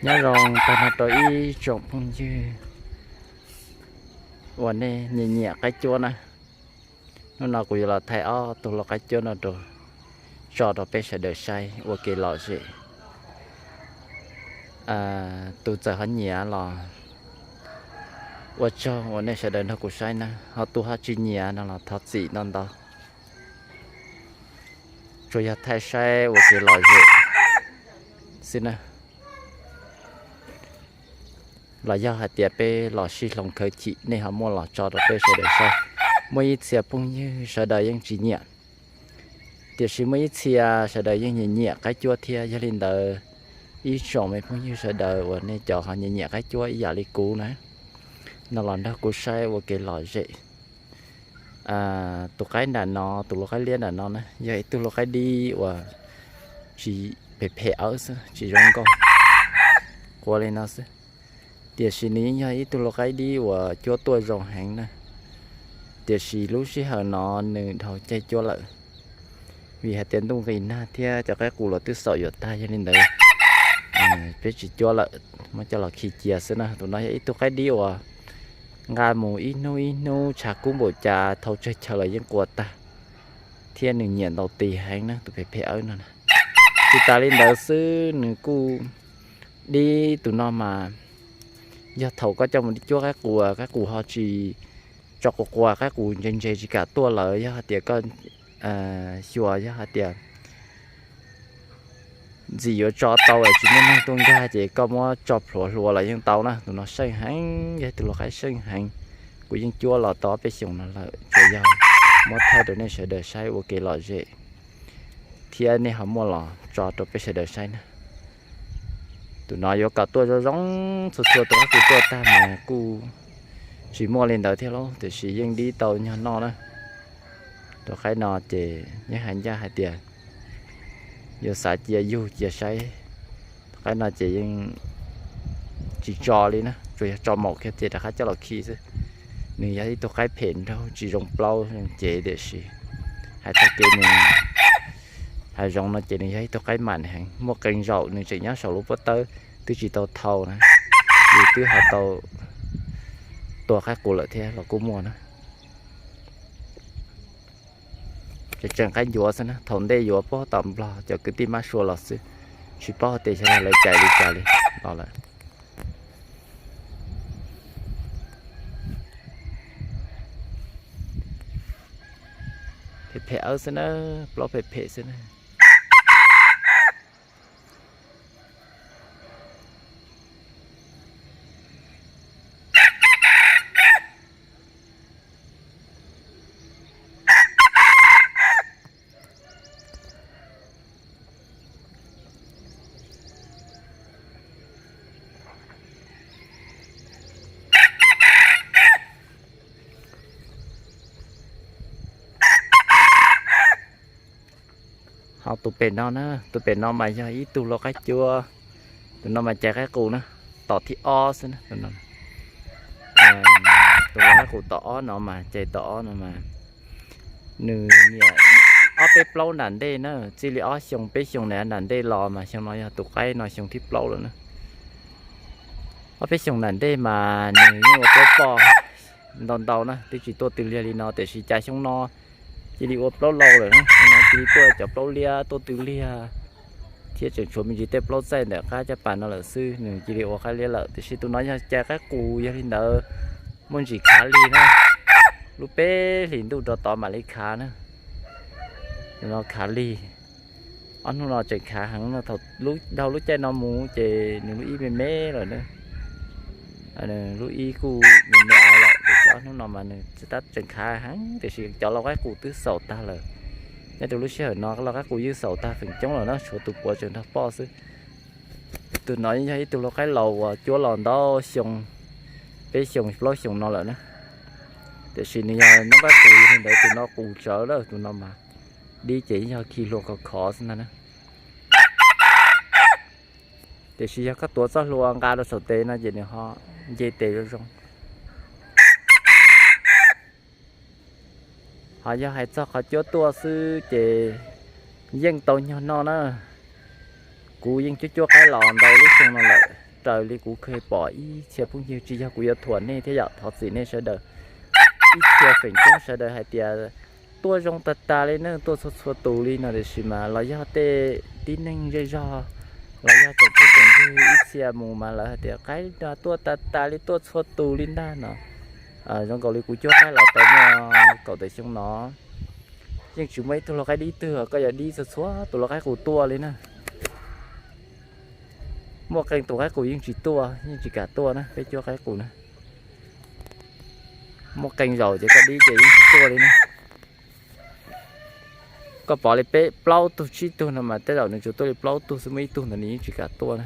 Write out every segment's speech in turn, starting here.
Nyob zoo tag nrho rau ib tsoom phooj ywg uas nej nyiam nyiam qaib cuab na. Hnub no kuv yuav los thaij ob tug lau qaib cuab no rau, tso rau peb sawv daws saib ua kev lom zem. Tus txawm ho nyiam los ua tsaug uas nej sawv daws nrog kuv saib na, ho tus ho tsis nyiam no los thov txim ntau ntau. Tsuas yog thaij saib ua kev lom zem xwb na. Los yog hais tias peb los sib hloov khawv chim nej ho muaj los tso rau peb sawv daws saib. Muaj ib txhia phooj ywg sawv daws yeej tsis nyiam, tiam sis muaj ib txhia sawv daws yeej nyiam nyiam qaib cuab thiab. Yog li ntawd, ib tsoom me phooj ywg sawv daws uas nej cov ho nyiam nyiam qaib cuab ib yam li kuv na, no los nrog kuv saib ua kev lom zem. Tus qaib nram no, tus lau qaib liab nram no na, yog ib tug lau qaib dib uas tsis phem phem awb xwb, tsis zoo nkauj, qua li no xwb. Tiam sis nws yeej yog ib tug lau qaib dib uas cuab tuaj zoo heev na. Tiam sis lub sij hawm no nws dhau caij cuab lawm, vim hais tias ntuj nqis nag thiab cov qaib qus los twb xaum yuav tag, yog li ntawd peb tsis cuab lawm, muab coj los khi cia xwb na. Tus no yog ib tug qaib dib uas nqa mus ib hnub ib hnub tshav kub npaum cas, thau tsawg chaw los yeej qua tag, thiab nws nyiam ntaus tis heev na, tus phem phem awb no na. Tsis tas li ntawd xwb, nws kuj dib tus no mas, yog thaum koj coj mus cuab qaib qus, qaib qus ho tsis tso quas quas, qaib qus ntse ntse tsis kam tuaj lawm, yog hais tias koj xyuas, yog hais tias ntxim yuav tso tau es tsis muaj neeg tuaj nkag ces koj muab tso plhuav hluas los yeej tau na. Tus no seej heev, yog tus lau qaib seej heev. Kuv yeej cuab los tau ob peb xyoos no lawm, tsuas yog muab thaij rau nej sawv daws saib ua kev lom zem, thiab nej ho muaj los tso rau peb sawv daws saib na. Tus no yuav kom tuaj zoo zoo txhua txhua tus, tus tuaj tag mas kuj tsis muaj li ntawd thiab lauj, tiam sis yeej dib tau nyuag noj na. Tus qaib no ces yeej hais ncaj hais tias yuav xav cia yug cia saib. Tus qaib no ces yeej tsis tso li na, tsuas yog tso maum kiag ces rov qab coj los khi xwb. Nws yog ib tug qaib phem nraug tsis zoo plaub zoo cev, tiam sis hais txog kev nws hav zoov no ces nws yog ib tug qaib mam heev, muaj qee zaum nws tseem nyob saum lub pob tawb twb tsis tau thau na, nws twb ho tau tua qaib qus lawm thiab los kuj muaj na. Tseem tseem qaib ncuav xwb na, thaum ntej yuav puag tom Nplog cov kwv tij mab sua los xwb, tsis paub hais tias xyov yog lawv cais li cas li los lawm. Phem phem awb xwb na, plaub phem phem xwb na. Ho tus pem no na, tus pem no mas yog ib tug lau qaib cuab. Tus no mas cais qaib qus na, tom thib ob xwb na. Tus lau qaib qus tom ob no mas, cais tom ob no mas, nws niam ob peb plaub nram ntej na, txij li ob xyoos peb xyoos na nram ntej los mas xyoo no yog tus qaib no xyoo thib plaub lawm na. Ob peb xyoos nram ntej mas nws yeej ua plaub poj ntau ntau na, twb tsis tuaj tw liag li no, tiam sis cas xyoo no cia li ua plaub lau lawm na, xyoo no cia li tuaj cov plaub liab tuaj tw liag, thiab tseem tshuav me ntsis tej plaub txaij ntawm qab caj pas no lawm xwb, nws cia li ua qaib liab lawm. Tiam sis tus no yog cais qaib qus, yog li ntawd muaj ntsis khav lig na, lub peb hlis ntuj rov tod mam li khav na. Tus no khav lig, ob hnub no tseem khav heev no, thaum dhau lub caij no mus ces nws lub ib me me lawm na. Lub ib kuj me me av lawm, tiam sis ob hnub no mas nws tab tseem khav heev, tiam sis cov lau qaib qus twb xaus tag lawm. Nyob rau lub sij hawm no lau qaib qus yeej xaus tag feem coob lawm na, tshuav tus puav tseem nrog poj xwb. Tus no yog ib tug lau qaib laus uas cuab los ntau xyoo, peb xyoos plaub xyoos no lawm na. Tiam sis nws yog noob qaib qus, yog li ntawd tus no qus tsawv lawm, tus no mas dib ces yog khi hlua khov khov xwb ntag na. Tiam sis yog koj tuav txoj hlua nqa rau saum tes no ces nws ho nce tes zoo zoo. Ho yog hais txog qhov cuab tuaj xwb ces yeej tau nyuag noj na. Kuv yeej cuab cuab qaib los ntau lub xyoo no lawm, raws li kuv kheev pom ib txhia phooj ywg, tsis yog kuv yuav thuam nej thiab yom, thov txim nej sawv daws. Ib txhia feem coob sawv daws hais tias tuaj zoo tag tas li na, tuaj txhua txhua tus li no, tiam sis mas los yog tej tib neeg zej zog los yog tsoom phooj tsoom ywg ib txhia mus mas lawv hais tias qaib no tuaj tag tas li, tuaj txhua tus li ntag no. Zoo nkaus li kuv cuab qaib los tau muaj kaum tawm xyoo no, yeej tsis muaj ib tug lau qaib dib twg, koj yuav dib txhua txhua tus lau qaib qus tuaj li na. Muaj qee tus qaib qus yeej tsis tuaj, yeej tsis kam tuaj na, peb cuab qaib qus na. Muaj qee zaus ces koj dib ces yeej tsis tuaj li na. Koj pom li peb plaub tug tsib tug no mas tej zaum nws tsuas tuaj li plaub tug xwb, muaj ib tug ntawd nws yeej tsis kam tuaj na.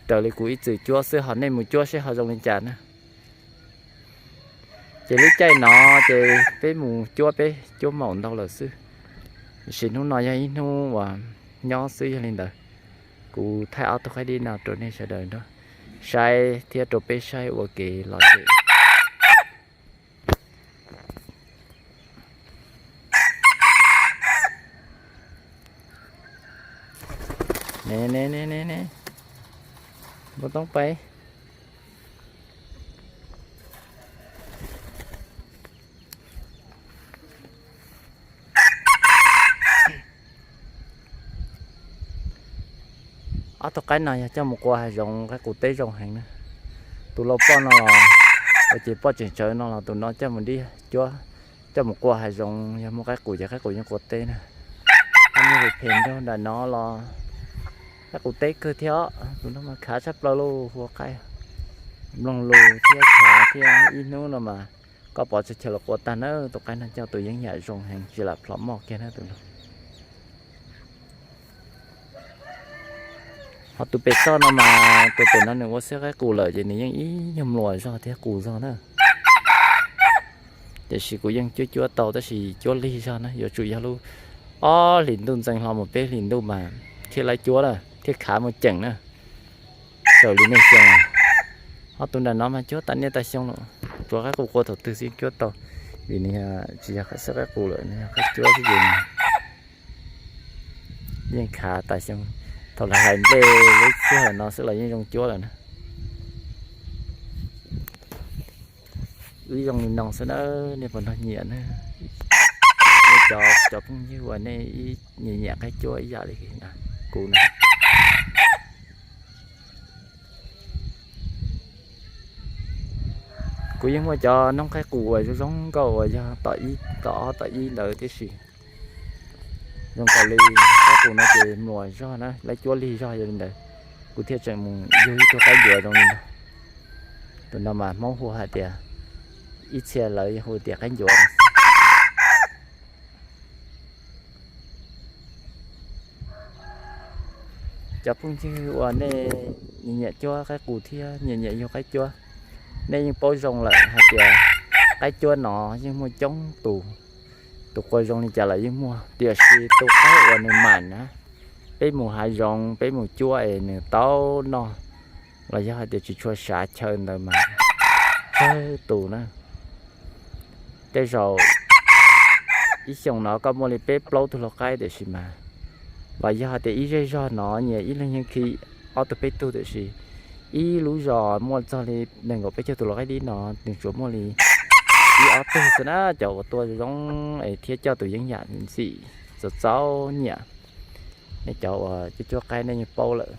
Raws li kuv ib txwm cuab xwb, ho nej mus cuab seb ho zoo li cas na. Ces lub caij no ces peb mus cuab, peb cuab maum ntau lawm xwb, tiam sis hnub no yog ib hnub uas nyob xwb. Yog li ntawd, kuv thaij ob tug qaib dib no rau nej sawv daws nrog saib thiab rau peb saib ua kev lom zem. Ne ne ne ne ne, npau toob pais. Ob tug qaib no yog coj mus qua hav zoov, qaib qus teb zoo heev na. Tus lau poj no los ua ces poj tseem tsawv no los tus no coj mus dib cuab, coj mus qua hav zoov, yog muaj qaib qus ces qaib qus yeej qua teb na. Ob niag phem nraug nram no los qaib qus teb kawg thiab, tus no mas khav tshaj plaws lauj, hu ua qaib, mloog lus thiab khav thiab. Ib hnub no mas koj pov tseg chaw los qua tag na, tus qaib no coj tus yeeb yam zoo heev tsis lam plhom moj kiag na tus no. Ho tus pem toj no mas tus pem no nws ua xwb qaib qus lawm ces nws yeej ib nyuag mluas zog thiab qus zog na. Tiam sis kuv yeej cuab cuab tau tab sis cuab lig zog na, yuav tsum yog lub ob hlis ntuj ntxeev hlo mus peb hlis ntuj mas thiaj laib cuab na, thiaj khav mus ceem na. Raws li nej xyoo, ho tus nram no mas cuab tas niaj tas xyoo lawm, tsuav qaib qus qua thaum twg xwb cuab tau, vim nws tsis yog xwb qaib qus lawm, nws yog qaib cuab xwb ces yeej khav tas xyoo. Thaum lawv hlais nplej lub sij hawm no xwb los yeej zoo cuab lawm na. Wb zoo li no xwb na, nej puas nrog nyiam na? Nej cov, cov phooj ywg uas nej ib nyiam nyiam qaib cuab ib yam li kuv na. Kuv yeej muaj cov noob qaib qus uas zoo zoo nkauj uas yog tom ib, tom ob tom ib ntawd tib si. Zoo nkaus li qaib qus no ces mluas zog na, laib cuab lig zog, yog li ntawd kuv thiaj tseem mus yug ib tug qaib ncuav zoo li no. Tus no mas Hmoob hu hais tias, ib txhia lawv hu tias qaib ncuav. Cov phooj ywg uas nej nyiam nyiam cuab qaib qus thiab nyiam nyiam yug qaib cuab, nej yeej paub zoo lawm hais tias qaib cuab no yeej muaj coob tus, tus qua zoo li cas los yeej muaj, tiam sis tus qaib uas nws mam na, peb mus hav zoov peb mus cuab es nws tau noj, los yog hais tias tsis tshua sav chaw ntawd mas tsawg tus na. Tej zaum ib xyoos no koj muaj li peb plaub tug lau qaib tiam sis mas, los yog hais tias ib zej zog no nyias ib leeg yeej khi ob tug peb tug tiam sis ib lub zos muaj txog li nees nkaum peb caug tus lau qaib dib no nws tsuas muaj li ib ob tug xwb na, cov uas tuaj zoo es thiab coj tus yeeb yam ntxim txaus txaus nyiam. Nej cov uas cuab cuab qaib nej yeej paub lawm.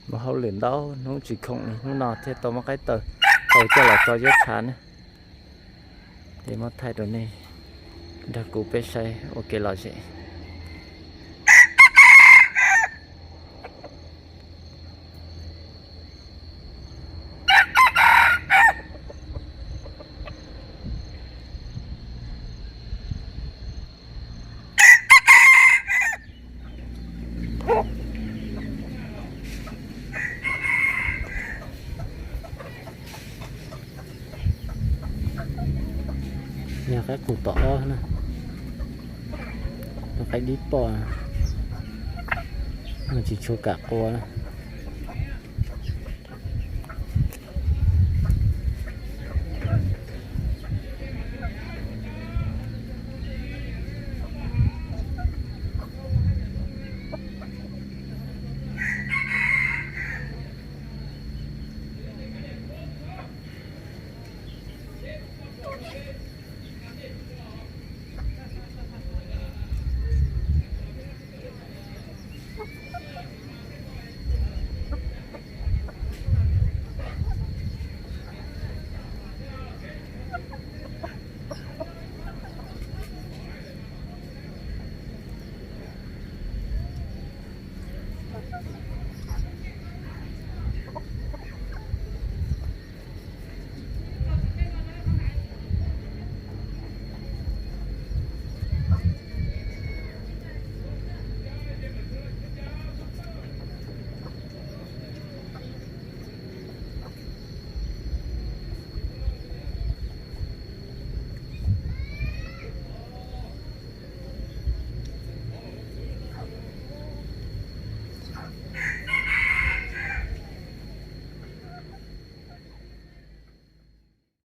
Muaj hauj lwm ntau hnub tsis khoom li, hnub no thiaj tau muab qaib taws thaum coj los tso ziab tshav ne. Es muab thaij rau nej nrog kuv peb saib ua kev lom zem. Qaib qus tom ob na, qaib dib poj, tsis tshua kam qua.